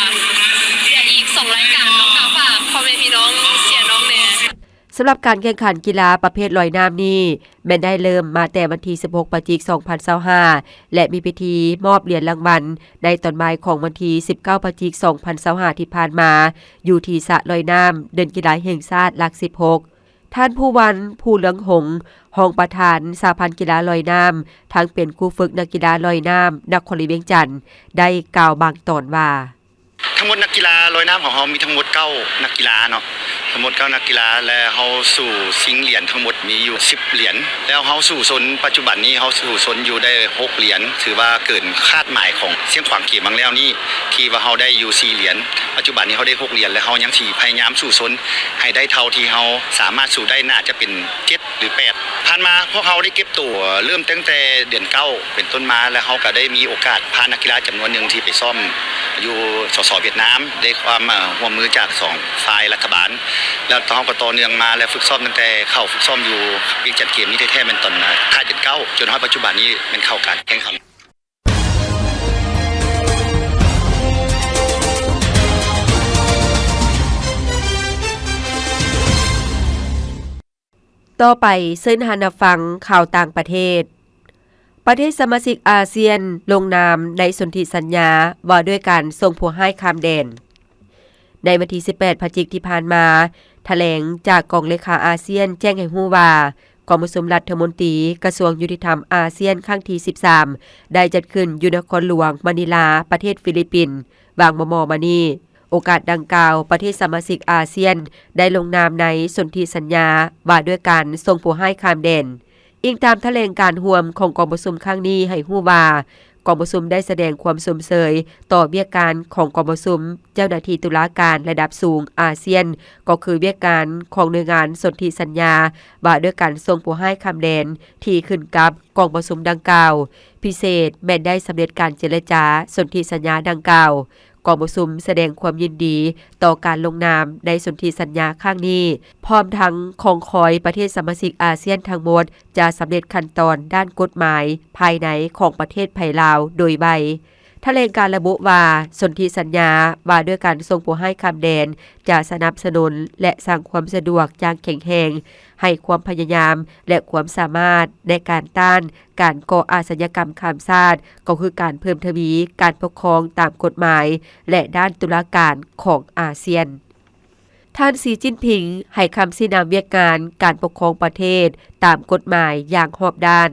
ເສຍອີກສອງລາຍການ, ນ້ອງກະຝາກພໍ່ແມ່ພີ່ນ້ອງເຊຍນ້ອງແດ່. ສຳລັບການແຂ່ງຂັນກິລາປະເພດລອຍນ້ຳນີ້ ແມ່ນໄດ້ເລີ່ມມາແຕ່ວັນທີສິບຫົກ ພະຈິກ ສອງພັນຊາວຫ້າ ແລະ ມີພິທີມອບຫຼຽນລາງວັນໃນຕອນບ່າຍຂອງວັນທີສິບເກົ້າ ພະຈິກ ສອງພັນຊາວຫ້າ ທີ່ຜ່ານມາ ຢູ່ທີ່ສະລອຍນ້ຳເດີ່ນກິລາແຫ່ງຊາດຫຼັກສິບຫົກ. ທ່ານ ພູວັນ ພູເລືອງຫົງ ຮອງປະທານສະຫະພັນກິລາລອຍນ້ຳ ທັງເປັນຄູຝຶກນັກກິລາລອຍນ້ຳນະຄອນຫຼວງວຽງຈັນ ໄດ້ກ່າວບາງຕອນວ່າ: ທັງໝົດນັກກິລາລອຍນ້ຳຂອງເຮົາມີທັງໝົດເກົ້ານັກກິລາເນາະ, ທັງໝົດເກົ້ານັກກິລາ ແລະ ເຮົາສູ້ຊິງຫຼຽນທັງໝົດມີຢູ່ສິບຫຼຽນ, ແລ້ວເຮົາສູ້ຊົນ ປັດຈຸບັນນີ້ເຮົາສູ້ຊົນຢູ່ໄດ້ຫົກຫຼຽນ, ຖືວ່າເກີນຄາດໝາຍຂອງຊຽງຂວາງເກມຄັ້ງແລ້ວນີ້ ທີ່ວ່າເຮົາໄດ້ຢູ່ສີ່ຫຼຽນ, ປັດຈຸບັນນີ້ເຮົາໄດ້ຫົກຫຼຽນ ແລະ ເຮົາຍັງຊິພະຍາຍາມສູ້ຊົນໃຫ້ໄດ້ເທົ່າທີ່ເຮົາສາມາດສູ້ໄດ້, ໜ້າຈະເປັນເຈັດ ຫຼື ແປດ. ຜ່ານມາພວກເຮົາໄດ້ເກັບໂຕເລີ່ມຕັ້ງແຕ່ເດືອນເກົ້າເປັນຕົ້ນມາ ແລະ ເຮົາກໍໄດ້ມີໂອກາດພານັກກິລາຈຳນວນໜຶ່ງທີ່ໄປຊ້ອມຢູ່ ສສ ຫວຽດນາມ ໄດ້ຄວາມ ເອີ ຮ່ວມມືຈາກສອງຝ່າຍລັດຖະບານ, ແລ້ວເຮົາກໍຕໍ່ເນື່ອງມາ ແລະ ຝຶກຊ້ອມຕັ້ງແຕ່ເຂົ້າຝຶກຊ້ອມຢູ່ວຽງຈັນເກມນີ້ແທ້ໆ ແມ່ນຕອນທ້າຍເດືອນເກົ້າ ຈົນຮອດປັດຈຸບັນນີ້ແມ່ນເຂົ້າການແຂ່ງຂັນ. ຕໍ່ໄປເຊີນທ່ານຮັບຟັງຂ່າວຕ່າງປະເທດ. ປະເທດສະມາຊິກອາຊຽນລົງນາມໃນສົນທິສັນຍາວ່າດ້ວຍການສົ່ງຜູ້ຮ້າຍຂ້າມແດນ. ໃນວັນທີສິບແປດ ພະຈິກທີ່ຜ່ານມາ, ຖະແຫຼງຈາກກອງເລຂາອາຊຽນແຈ້ງໃຫ້ຮູ້ວ່າ ກອງປະຊຸມລັດຖະມົນຕີກະຊວງຍຸຕິທຳອາຊຽນຄັ້ງທີສິບສາມ ໄດ້ຈັດຂຶ້ນຢູ່ນະຄອນຫຼວງມະນີລາ ປະເທດຟີລິບປິນ ຫວ່າງມໍ່ໆມານີ້. ໂອກາດດັ່ງກ່າວ, ປະເທດສະມາຊິກອາຊຽນໄດ້ລົງນາມໃນສົນທິສັນຍາວ່າດ້ວຍການສົ່ງຜູ້ຮ້າຍຂ້າມແດນ. ອີງຕາມຖະແຫຼງການຮ່ວມຂອງກອງປະຊຸມຄັ້ງນີ້ໃຫ້ຮູ້ວ່າ, ກອງປະຊຸມໄດ້ສະແດງຄວາມຊົມເຊີຍຕໍ່ວຽກການຂອງກອງປະຊຸມເຈົ້າໜ້າທີ່ຕຸລາການລະດັບສູງອາຊຽນ, ກໍຄືວຽກການຂອງໜ່ວຍງານສົນທິສັນຍາວ່າດ້ວຍການສົ່ງຜູ້ຮ້າຍຂ້າມແດນທີ່ຂຶ້ນກັບກອງປະຊຸມດັ່ງກ່າວ. ພິເສດແມ່ນໄດ້ສຳເລັດການເຈລະຈາສົນທິສັນຍາດັ່ງກ່າວ. ກອງປະຊຸມສະແດງຄວາມຍິນດີຕໍ່ການລົງນາມໃນສົນທິສັນຍາຄັ້ງນີ້, ພ້ອມທັງຄອງຄອຍປະເທດສະມາຊິກອາຊຽນທັງໝົດຈະສຳເລັດຂັ້ນຕອນດ້ານກົດໝາຍພາຍໃນຂອງປະເທດໄທລາວໂດຍໄວ. ຖະແຫຼງການລະບຸວ່າ ສົນທິສັນຍາວ່າດ້ວຍການສົ່ງຜູ້ຮ້າຍຂ້າມແດນ ຈະສະໜັບສະໜູນ ແລະ ສ້າງຄວາມສະດວກຢ່າງແຂງແຮງ ໃຫ້ຄວາມພະຍາຍາມ ແລະ ຄວາມສາມາດໃນການຕ້ານການກໍ່ອາຊະຍາກຳຂ້າມຊາດ ກໍຄືການເພີ່ມທະວີການປົກຄອງຕາມກົດໝາຍ ແລະ ດ້ານຕຸລາການຂອງອາຊຽນ. ທ່ານ ສີ ຈິ້ນຜິງ ໃຫ້ຄຳຊີ້ນຳວຽກງານການປົກຄອງປະເທດຕາມກົດໝາຍຢ່າງຮອບດ້ານ.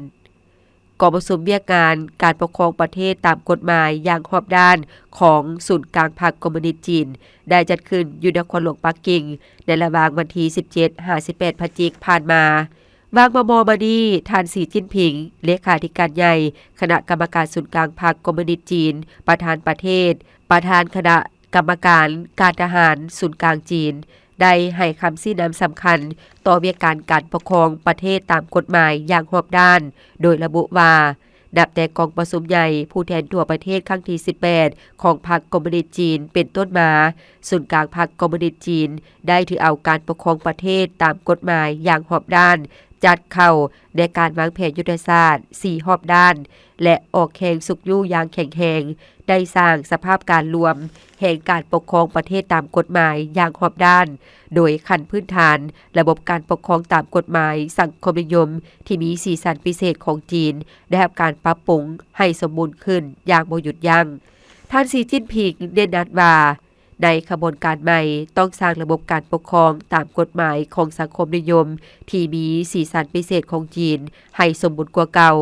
ກອງປະຊຸມວຽກງານການປົກຄອງປະເທດຕາມກົດໝາຍຢ່າງຮອບດ້ານຂອງສູນກາງພັກຄອມມູນິດຈີນ ໄດ້ຈັດຂຶ້ນຢູ່ນະຄອນຫຼວງປັກກິ່ງ ໃນລະຫວ່າງວັນທີສິບເຈັດ ຫາ ສິບແປດ ພະຈິກຜ່ານມາ. ວ່າງມໍ່ໆມານີ້, ທ່ານ ສີ ຈິ້ນຜິງ ເລຂາທິການໃຫຍ່ຄະນະກຳມະການສູນກາງພັກຄອມມູນິດຈີນ, ປະທານປະເທດ, ປະທານຄະນະກຳມະການການທະຫານສູນກາງຈີນ ໄດ້ໃຫ້ຄຳຊີ້ນຳສຳຄັນຕໍ່ວຽກການການປົກຄອງປະເທດຕາມກົດໝາຍຢ່າງຮອບດ້ານ, ໂດຍລະບຸວ່າ ນັບແຕ່ກອງປະຊຸມໃຫຍ່ຜູ້ແທນທົ່ວປະເທດຄັ້ງທີສິບແປດ ຂອງພັກຄອມມູນິດຈີນເປັນຕົ້ນມາ, ສູນກາງພັກຄອມມູນິດຈີນໄດ້ຖືເອົາການປົກຄອງປະເທດຕາມກົດໝາຍຢ່າງຮອບດ້ານ ຈັດເຂົ້າໃນການວາງແຜນຍຸດທະສາດສີ່ຮອບດ້ານ ແລະ ອອກແຮງຊຸກຍູ້ຢ່າງແຂງແຮງ, ໄດ້ສ້າງສະພາບການລວມແຫ່ງການປົກຄອງປະເທດຕາມກົດໝາຍຢ່າງຮອບດ້ານ, ໂດຍຂັ້ນພື້ນຖານລະບົບການປົກຄອງຕາມກົດໝາຍສັງຄົມນິຍົມທີ່ມີສີສັນພິເສດຂອງຈີນ ໄດ້ຮັບການປັບປຸງໃຫ້ສົມບູນຂຶ້ນຢ່າງບໍ່ຢຸດຢັ້ງ. ທ່ານ ສີ ຈິ້ນຜິງ ເນັ້ນໜັກວ່າ ໃນຂະບວນການໃໝ່ ຕ້ອງສ້າງລະບົບການປົກຄອງຕາມກົດໝາຍຂອງສັງຄົມນິຍົມທີ່ມີສີສັນພິເສດຂອງຈີນໃຫ້ສົມບູນກວ່າເກົ່າ,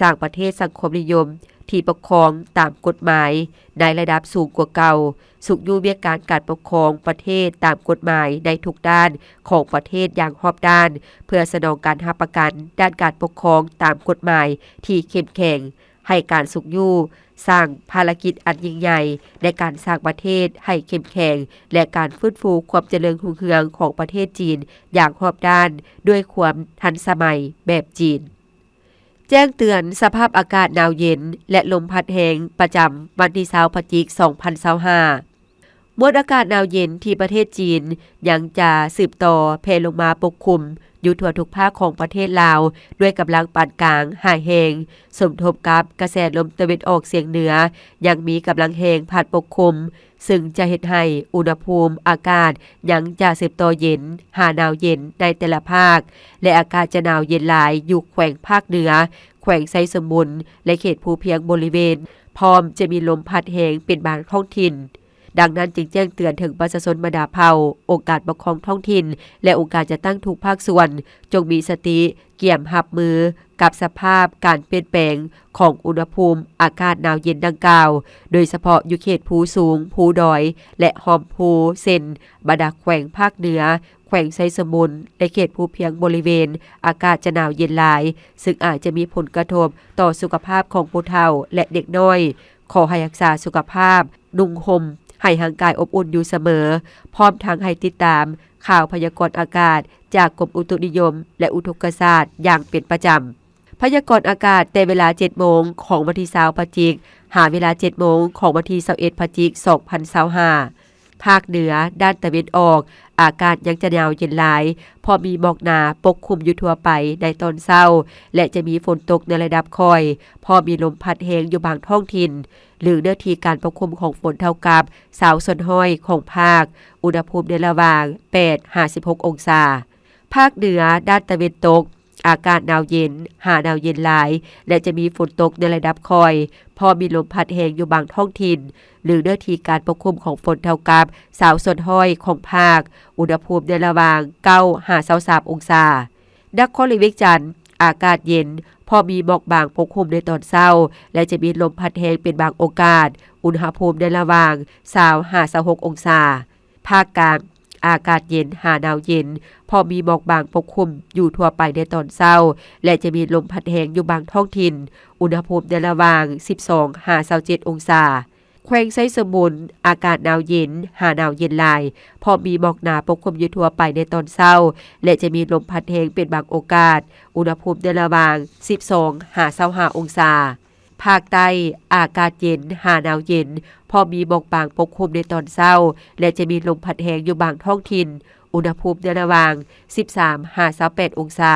ສ້າງປະເທດສັງຄົມນິຍົມທີ່ປົກຄອງຕາມກົດໝາຍໃນລະດັບສູງກວ່າເກົ່າ, ຊຸກຍູ້ວຽກການການປົກຄອງປະເທດຕາມກົດໝາຍໃນທຸກດ້ານຂອງປະເທດຢ່າງຮອບດ້ານ ເພື່ອສະໜອງການຮັບປະກັນດ້ານການປົກຄອງຕາມກົດໝາຍທີ່ເຂັ້ມແຂງ, ໃຫ້ການຊຸກຍູ້ສ້າງພາລະກິດອັນຍິ່ງໃຫຍ່ໃນການສ້າງປະເທດໃຫ້ເຂັ້ມແຂງ ແລະ ການຟື້ນຟູຄວາມຈະເລີນຮຸ່ງເຮືອງຂອງປະເທດຈີນຢ່າງຮອບດ້ານ ດ້ວຍຄວາມທັນສະໄໝແບບຈີນ. ແຈ້ງເຕືອນສະພາບອາກາດໜາວເຢັນ ແລະ ລົມພັດແຮງ ປະຈຳວັນທີຊາວ ພະຈິກ ສອງພັນຊາວຫ້າ. ມວນອາກາດໜາວເຢັນທີ່ປະເທດຈີນຍັງຈະສືບຕໍ່ແຜ່ລົງມາປົກຄຸມຢູ່ທົ່ວທຸກພາກຂອງປະເທດລາວ ດ້ວຍກຳລັງປານກາງຫາແຮງ, ສົມທົບກັບກະແສລົມຕາເວັນອອກສຽງເໜືອຍັງມີກຳລັງແຮງພັດປົກຄຸມ, ຊຶ່ງຈະເຮັດໃຫ້ອຸນຫະພູມອາກາດຍັງຈະສືບຕໍ່ເຢັນຫາໜາວເຢັນໃນແຕ່ລະພາກ ແລະ ອາກາດຈະໜາວເຢັນຫຼາຍຢູ່ແຂວງພາກເໜືອ, ແຂວງໄຊສົມບູນ ແລະ ເຂດພູພຽງບໍລິເວນ, ພ້ອມຈະມີລົມພັດແຮງເປັນບາງທ້ອງຖິ່ນ. ດັ່ງນັ້ນຈຶ່ງແຈ້ງເຕືອນເຖິງປະຊາຊົນບັນດາເຜົ່າ, ອົງການປົກຄອງທ້ອງຖິ່ນ ແລະ ອົງການຈັດຕັ້ງທຸກພາກສ່ວນ ຈົ່ງມີສະຕິກຽມຮັບມືກັບສະພາບການປ່ຽນແປງຂອງອຸນຫະພູມອາກາດໜາວເຢັນດັ່ງກ່າວ, ໂດຍສະເພາະຢູ່ເຂດພູສູງ, ພູດອຍ ແລະ ຮ່ອມພູ ເຊັ່ນ ບັນດາແຂວງພາກເໜືອ, ແຂວງໄຊສົມບູນ ແລະ ເຂດພູພຽງບໍລິເວນ ອາກາດຈະໜາວເຢັນຫຼາຍ, ຊຶ່ງອາດຈະມີຜົນກະທົບຕໍ່ສຸຂະພາບຂອງຜູ້ເຖົ້າ ແລະ ເດັກນ້ອຍ. ຂໍໃຫ້ຮັກສາສຸຂະພາບ, ນຸ່ງຫົ່ມໃຫ້ຮ່າງກາຍອົບອຸ່ນຢູ່ສະເໝີ, ພ້ອມທັງໃຫ້ຕິດຕາມຂ່າວພະຍາກອນອາກາດຈາກກົມອຸຕຸນິຍົມ ແລະ ອຸທົກກະສາດຢ່າງເປັນປະຈຳ. ພະຍາກອນອາກາດແຕ່ເວລາເຈັດໂມງຂອງວັນທີຊາວ ພະຈິກ ຫາເວລາເຈັດໂມງຂອງວັນທີຊາວເອັດ ພະຈິກ ສອງພັນຊາວຫ້າ. ພາກເໜືອດ້ານຕາເວັນອອກ ອາກາດຍັງຈະໜາວເຢັນຫຼາຍ, ເພາະມີໝອກໜາປົກຄຸມຢູ່ທົ່ວໄປໃນຕອນເຊົ້າ ແລະ ຈະມີຝົນຕົກໃນລະດັບຄ່ອຍ, ເພາະມີລົມພັດແຮງຢູ່ບາງທ້ອງຖິ່ນ ຫຼື ເນື້ອທີ່ການປົກຄຸມຂອງຝົນເທົ່າກັບຊາວສ່ວນຮ້ອຍຂອງພາກ, ອຸນຫະພູມໃນລະຫວ່າງແປດຫາສິບຫົກອົງສາ. ພາກເໜືອດ້ານຕາເວັນຕົກ ອາກາດໜາວເຢັນຫາໜາວເຢັນຫຼາຍ ແລະ ຈະມີຝົນຕົກໃນລະດັບຄ່ອຍ, ເພາະມີລົມພັດແຮງຢູ່ບາງທ້ອງຖິ່ນ ຫຼື ເນື້ອທີ່ການປົກຄຸມຂອງຝົນເທົ່າກັບຊາວສ່ວນຮ້ອຍຂອງພາກ, ອຸນຫະພູມໃນລະຫວ່າງເກົ້າຫາຊາວສາມອົງສາ. ນະຄອນຫຼວງວຽງຈັນ ອາກາດເຢັນ ເພາະມີໝອກບາງປົກຄຸມໃນຕອນເຊົ້າ ແລະ ຈະມີລົມພັດແຮງເປັນບາງໂອກາດ, ອຸນຫະພູມໃນລະຫວ່າງຊາວຫາຊາວຫົກອົງສາ. ພາກກາງ ອາກາດເຢັນຫາໜາວເຢັນ ເພາະມີໝອກບາງປົກຄຸມຢູ່ທົ່ວໄປໃນຕອນເຊົ້າ ແລະ ຈະມີລົມພັດແຮງຢູ່ບາງທ້ອງຖິ່ນ, ອຸນຫະພູມໃນລະຫວ່າງສິບສອງຫາຊາວເຈັດອົງສາ. ແຂວງໄຊສົມບູນ ອາກາດໜາວເຢັນຫາໜາວເຢັນຫຼາຍ ເພາະມີໝອກໜາປົກຄຸມຢູ່ທົ່ວໄປໃນຕອນເຊົ້າ ແລະ ຈະມີລົມພັດແຮງເປັນບາງໂອກາດ, ອຸນຫະພູມໃນລະຫວ່າງສິບສອງຫາຊາວຫ້າອົງສາ. ພາກໃຕ້ ອາກາດເຢັນຫາໜາວເຢັນ ເພາະມີໝອກບາງປົກຄຸມໃນຕອນເຊົ້າ ແລະ ຈະມີລົມພັດແຮງຢູ່ບາງທ້ອງຖິ່ນ, ອຸນຫະພູມໃນລະຫວ່າງສິບສາມຫາຊາວແປດອົງສາ.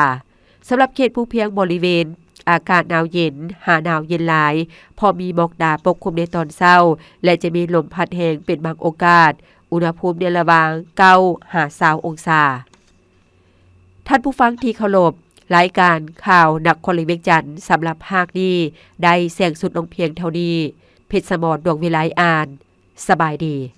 ສຳລັບເຂດພູພຽງບໍລິເວນ ອາກາດໜາວເຢັນ ຫາໜາວເຢັນຫຼາຍ, ເພາະມີໝອກໜາປົກຄຸມໃນຕອນເຊົ້າ ແລະ ຈະມີລົມພັດແຮງເປັນບາງໂອກາດ. ອຸນຫະພູມໃນລະຫວ່າງ ເກົ້າ ຫາ ຊາວ ອົງສາ. ທ່ານຜູ້ຟັງທີ່ເຄົາລົບ, ລາຍການຂ່າວນະຄອນຫຼວງວຽງຈັນ ສຳລັບພາກນີ້ ໄດ້ແສງສຸດລົງພຽງເທົ່ານີ້. ເພັດສະໝອນ ດວງວິໄລ ອ່ານ. ສະບາຍດີ.